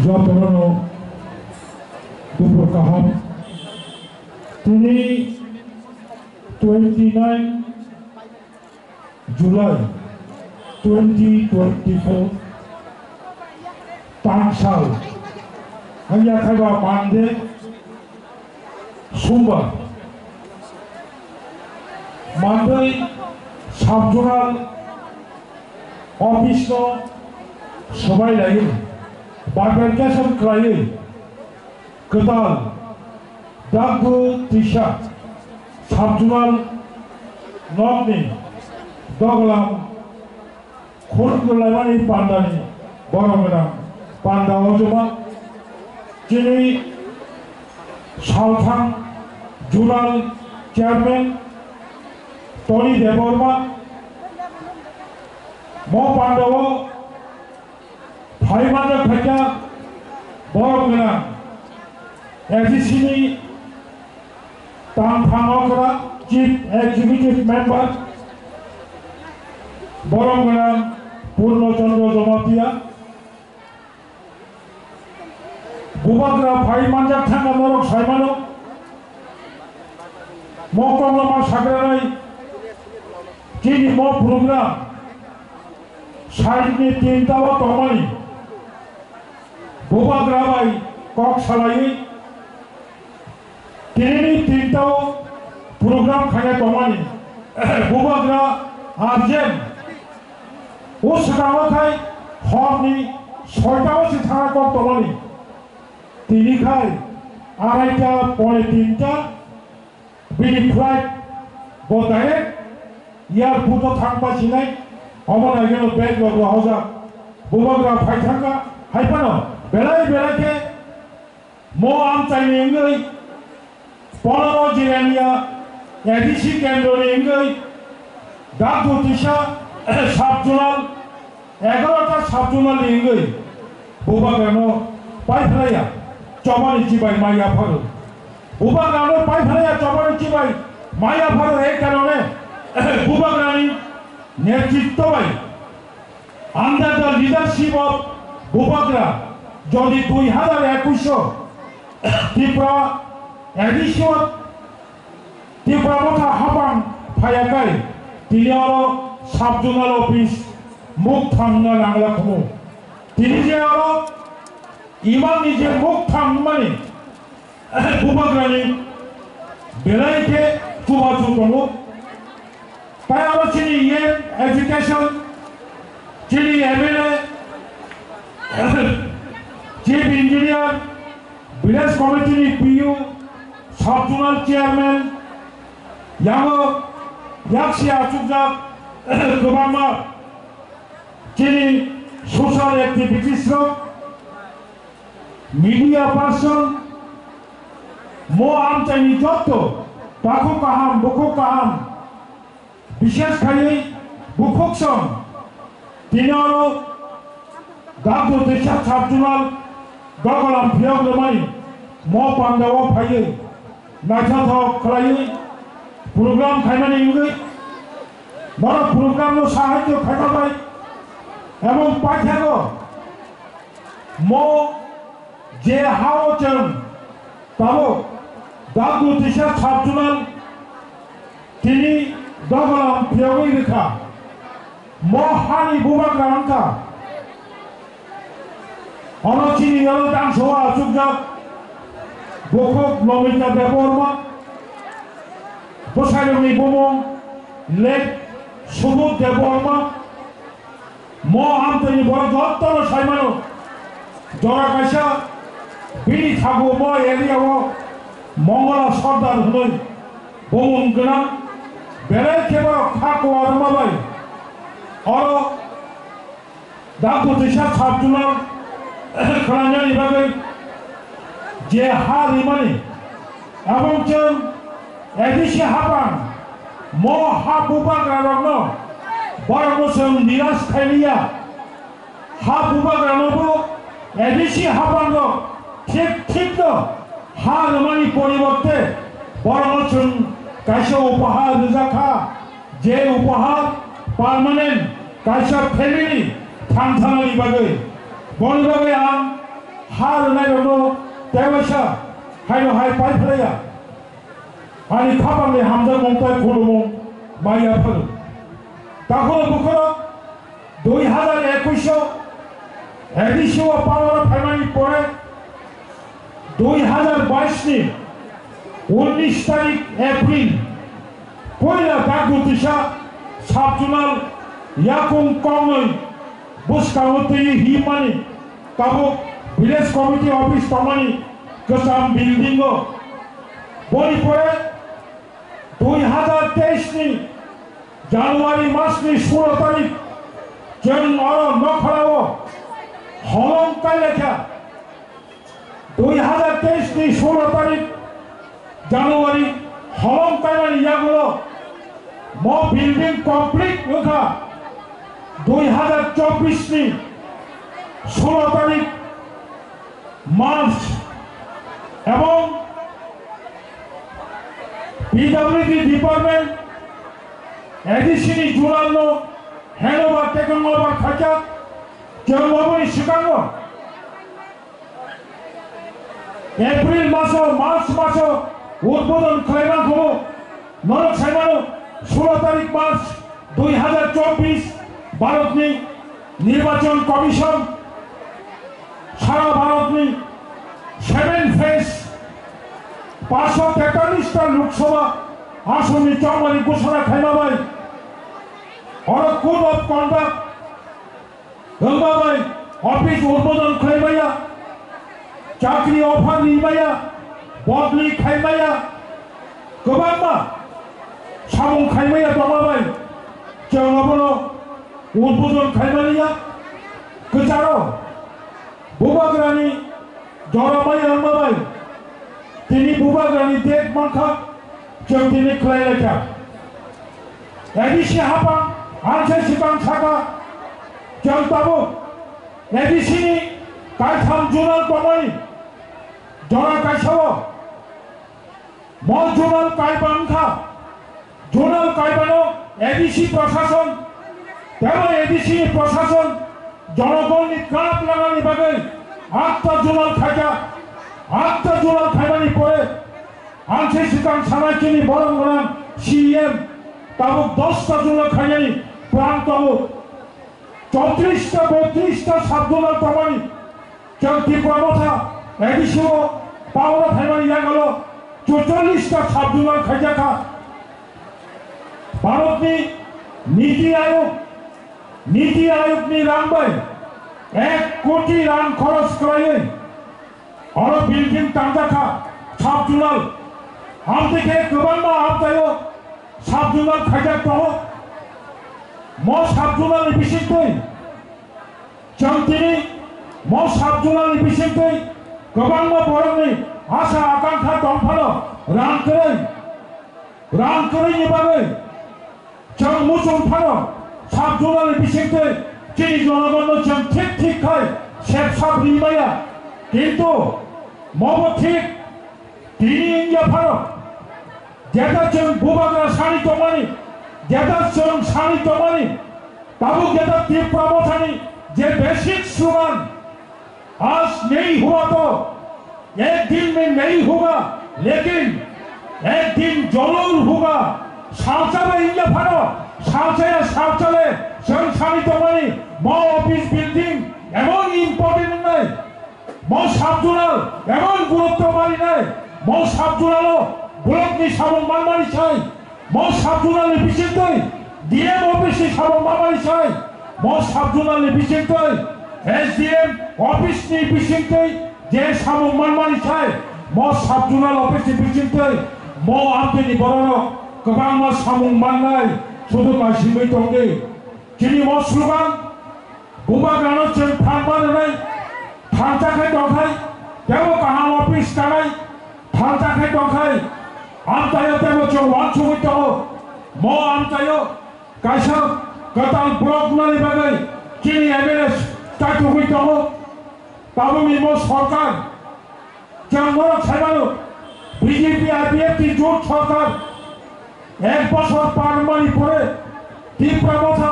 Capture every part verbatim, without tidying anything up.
Jotono dupur kaham. Tini twenty nine July twenty twenty four, tangsal, hanya khaiba Monday, Sumbar, Monday sub-zonal office no sobai laiwi, bifurcation khlaiwi, kwtal Dagdu Tisa sub-zonal nokni doglam khulumlaimani pandani borok gwnang panda o juma chini salthang zonal chairman Tony Debbarma mo panda o phai manjak phaikha borok gwnang A D C ni tangthang okra Chief Executive Member borok gwnang Purno Chandra Jamatia. Bubagra phai manjak thangkha norok saimano. Mo koklama sagranai chini mo program saitni tinta o tongmani. Bubagra bai kok salaiwi tinini tinta o program khaina tongmani. Bubagra urgent. O swkango khai horni soita o se thangna kok tongmani. Tini khai araita pone tinta bini flight bo direct airport o thang pasinai, omo naigeno bag rok rohorjak. Bubagra phai thangkha, hai phano belai belai khe mo amchaini wngwi Pono Jirania A D C kendroni wngwi Dagdu Tisa sub-zonal, egarota sub-zonal ni wngwi Bubagrano paiphlaiya chobani chibai maya pharo. Bubagrano paiphlaiya chobani chibai maya pharo, ei karone Bubagrani netritwo bai Under the leadership of Bubagra, jodi dui hazar ekush o Tripura A D C o Tripura Motha hapang phaiyakhai, tini oro sub-zonal office mukthang wngna nangla khumu. Tini je oro imang ni je mukthang mani, Bubagrani belai khe chubachu tongo. Tai aro chini E M, education, chini M L A, chief engineer, village committee ni P U, sub-zonal chairman, yango yaksi achukjak kwbangma chini social activities rok, media person, mo amchaini jotto takhuk kaham, bukhuk kaham, bishesh khaiwi bukhuk song, tini oro Dagdu Tisa sub-zonal dogolam phiyok rwmani mo pandao phaiwi naithothok khlaiwi program khaimani wngwi norok program no sahajyo khaima bai ebong paithago mo je ha-o chwng tabuk Dagdu Tisa sub-zonal tini dogolam phiyogwi rwkha. Mo hani bubagra wngkha. Ono chini yalo dangso achukjak bukhuk Lomita Debbarma, bwsairokni bumung late Subodh Debbarma. Mo amtwini borok jotono saimano, jora kaisa bini thago mo area o Mongola Sordar hwnwi bumung gwnang, belai khe borok kha kuwa rwma bai oro Dagdu Tisa sub-zonal khlainani bagwi je ha rimani, aboni chwng A D C hapang mo ha bubagrarokno borokno chwng niras khailiya. Ha bubagranobo A D C hapangrok thik thikno ha rwmani poriborte borokno chwng kaisa upahar rwjak kha. Je upahar permanent kaisa family thangthanani bagwi, boni bagwi ang ha rwnairokno tewaisa haino hai pai phlaiya. Ani khapangni hamjakmung tei khulumung maya phano. Takhoro bukhoro dui hazar ekush o A D C o power o phaimani pore dui hazar bais ni unnish tarik April, puila Dagutisa sub-zonal yakung kongnwi bwskango twiwi himani tabuk village committee office tongmani kwcham building o. Boni pore dui hazar teis ni January mas ni sulo tarik chwng oro nokharao holong kailaikha. Dui hazar teis ni sulo tarik January holong kaimani yagulo mo building complete wngkha dui hazar chobbish ni sulo tarik March, ebong P W D department A D C ni jural no handover taken over khaijak. Chwng oboni swkango April maso, March maso udbodon khlaimang kho. Norok saimano, sulo tarik March dui hazar chobbish, Bharatni Nirbachon Commission sara Bharatni seven phase paanshsho tetallish ta Lok Sabha asonni chongmani ghosona khaima bai oro code of conduct wngma bai office udbodon khlai maya, chakri offer ri maya, bodli khai maya, kwbangma samung khai maya tongma bai chwng abono udbodon khai maliya. Kwcharo bubagrani jora maya wngma bai tini bubagrani date mankha. Chwng tini khlai laikha. A D C hapang, ang se swkang saka, chwng tabuk A D C ni kaitham zonal tongmani jora kaisa o. Mo zonal kaiba wngkha. Zonal kaibano A D C prosason, tebo A D C ni prosason jonogonni kap langani bagwi atta zonal khaijak. Atta zonal khaibani pore ang se swkang sanai chini borok gwnang C E M tabuk dosta zonal khainani plan tongo. Chowtrish ta, botrish ta sub-zonal tongmani, chwng Tipra Motha A D C o power o phaimani yagalo chorchollish ta sub-zonal khaijakha. Bharatni Niti Ayog, Niti Ayogni rang bai ek koti rang khoros khlaiwi oro building tangjak kha, sub-zonal. Amtwi khe kwbangma amtaio sub-zonal khaijak tongo. Mo sub-zonal ni bisingtwi chwng tini mo sub-zonal ni bisingtwi kwbangma borokni asa akankha tong phano rang kwrwi, rang kwrwini bagwi chwng muchung phano sub-zonal ni bisingtwi chini jonogonno chwng thik thik khai sep sap ri maya. Kintu mobo thik tini wngya phano jeta chwng bubagra sani tongmani, jeta chwng sani tongmani, tabuk jeta Tipra Mothani je basic slogan, आज नहीं हुआ तो एक दिन में नहीं होगा, लेकिन एक दिन जरूर होगा। Salsa bai wngya phano, salsa ya salsa le, chwng sani tongmani, mo office building emon important wngnai, mo sub-zonal emon gurutto marinai, mo sub-zonal o borokni samung manmani sai, mo sub-zonal ni bisingtwi D M office ni samung manmani sai, mo sub-zonal ni bisingtwi S D M office ni bisingtwi je samung manmani sai, mo sub-zonal office ni bisingtwi mo amtwini bororok kwbangma samung mannai sudu maisimwi tongdi. Chini mo slogan bubagrano chwng thangma rwnai, thangcha khai tongkhai, tebo kaham office kanai, thangcha khai tongkhai, amchaio tebo chwng uansugwi tongo. Mo amchaio kaisa kwtal block nani bagwi chini M L A chaithugwi tongo. Tabukni mo sorkar chwng norok saimano, B J P I P F T jot sorkar ek bosor par wngmani pore Tipra Motha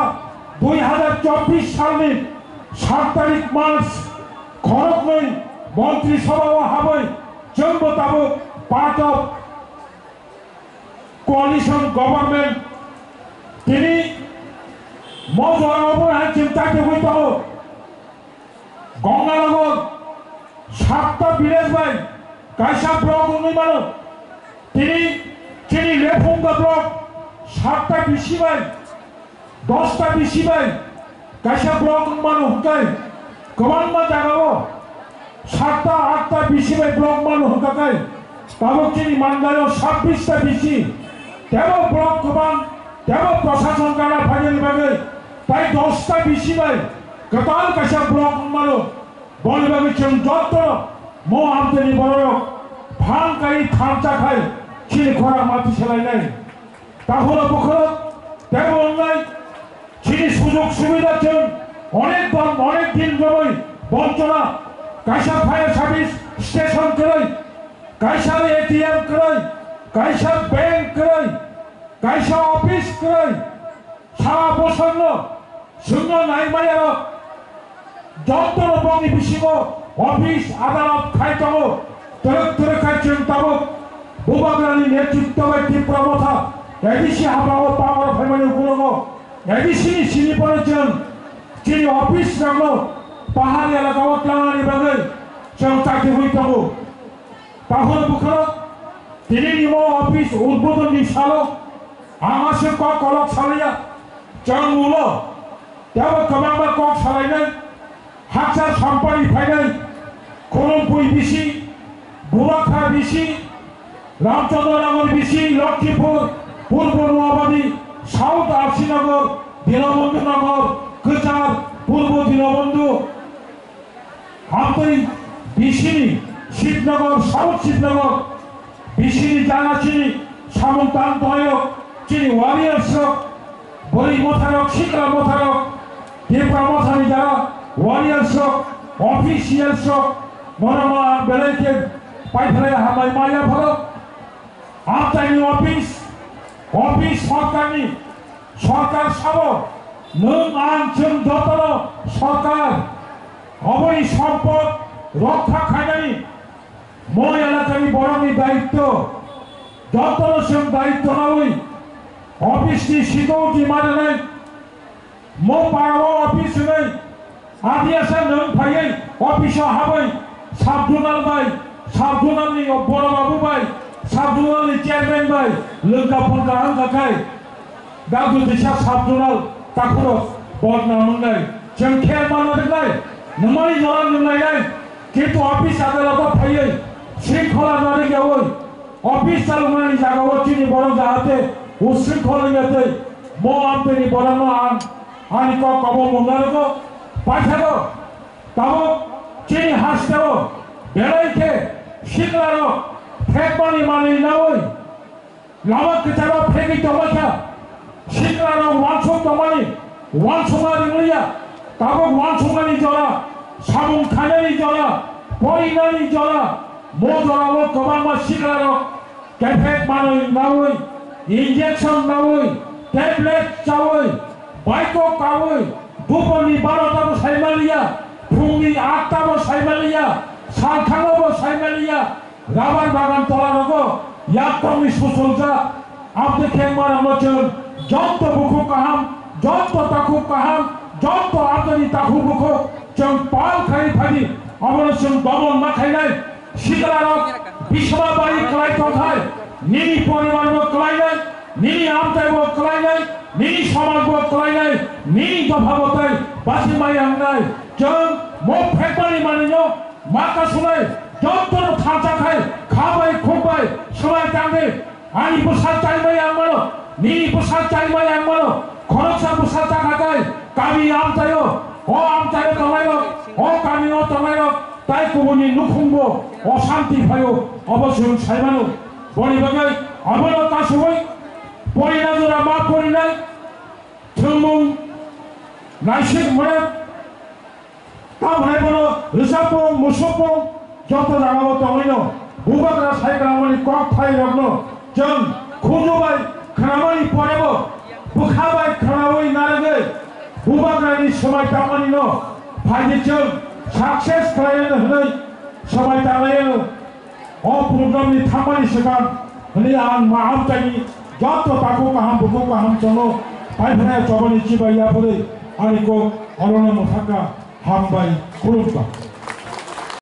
dui hazar chobbish salni saat tarik March khoroknwi Montri Sabhao habwi chwngbo tabuk part of coalition government. Tini mo jorao bo hai chwng chaitugwi tongo. Gongalago satta village bai kaisa block wngwi mano. Tini chini Lephunga block satta B C bai, dosta B C bai kaisa block wng mano hwnkhe kwbangma jagao satta atta B C bai block mano hwnkha khe tabuk chini Mandalao sabbish ta B C tebo block kwbang tebo prosason gana phainani bagwi tai dosta B C bai kwtal kaisa block wng mano. Boni bagwi chwng jotto mo amtwini bororok phang kai thansa khai chini khorang mati selainai. Tahura bukhurok tebo wngnai chini sujog subida chwng onek don onek din romwi bonchona kaisa fire service station kwrwi, kaisa A T M kwrwi, kaisa bank kwrwi, kaisa office kwrwi. Sara bosongno chwngno naimayarok jottono bongni bisingo office adalat khai tongo. Twrwk twrwk khai chwng tabuk Bubagrani netritwo bai Tipra Motha A D C haphao power phaimani ukulogo A D C ni sini phano chwng chini office rokno pahar elakao tlangnani bagwi chwng chakti hui tongo. Tahura bukharo tini nimo office udbodon ni salo ang aswk kok kolok salaiya. Chwng ulo tebo kwbangma kok salainai, haksa sampani phainai, Khulumpui B C, Bubagra B C, Ramchandra Nagar B C, Lakhipur, Purbo Noabadi, South R C Nagar, Dinabandhu Nagar, Kwchar, Purbo Dinabandhu, Amtwi B C ni Shibnagar, South Shibnagar, B C ni jaga chini samung tang tongnairok, chini warriors rok, bwrwi motharok, sikla motharok, Tipra mothani jaga warriors rok, officials rok, mono mono ang belai khe paithalai hambai maya pharo. Amchaini office, office sorkarni, sorkar sabo, nwng ang chwng jotono sorkar, oboni sompot rokha khainani, mo elakani borokni daityo, jotono chwng daityo nawi, office ni security mananai, Mo parao office hwnwi, adiasa nwng phaiwi office o habwi sub-zonal bai, sub-zonal ni boro babu bai, sub-zonal ni chairman bai lwngka phunka wngkha khai, dagwi tisa sub-zonal takhurok bodnam wngnai. Chwng khe mano rwnai, nwngmani jora nwng lainai, kintu office adaloto phaiwi shringkhola narwk yaui, Office chaloknani jagao chini borok jahate uswrwng khorwi ya tei mo amtwini borokno ang ani kok kobo mung narwgo. Paithakgo tabuk chini hasteo belai khe siklarok phekmani manwi naui lama kwcharo phegwi tongbaikha. Siklarok uansuk tongmani uansukma ringliya, tabuk uansuknani jora, samung khainani jora, porinani jora, mo jorao kwbangma siklarok kephek manwi naui, injection naui, tablet chaui, baiko kaui, duporni barota bo saimaliya, phungni atta bo saimaliya, salthango bo saimaliya, Rabar bagan tola rogo yaktongni susuljak. Aboni khengma rokno chwng joto bukhuk kaham, joto takhuk kaham, joto aboni takhuk bukhuk chwng pal khai phadi. Abono chwng domon ma khainai. Sikla rok bisma bari kwlai tongthai, nini poribar bo kwlainai, nini amchai bo kwlainai, nini somaj bo kwlainai, nini dopha bo tai basi mai wngnai. Chwng mo phekmani manino Ma kasulai, jotono thansa khai, kha bai, khuk bai, swbai tangdi. Ani bwsa chaimai ang mano, nini bwsa chaimai ang mano. Khoroksa bwsa chakha khai, kami amchaio, o amchaio tongnairok, o kamio tongnairok, tai kubuni nukhungbo osanti phaio, obo chwng saimano. Boni bagwi abono kasugwi, porina jora ma porinai, thwngmung naisik mwnai. Tamoni bono rwchapung, musukpung joto jagao tongwino bubagra sai gwnangmani kok phairokno chwng khunju bai khwnamani porebo bwkha bai khwnaui narwgwi Bubagrani swmai tangmani no phaidi chwng success khlaiyano hwnwi swmai tanglaiyano. O program ni thangmani swkang hwnwi ang ma amchaini joto takhuk kaham bukhuk kaham chwngno paiphaina chobani chibai yaphurwi ani kok orono mwthangkha. Hambai khulumkha.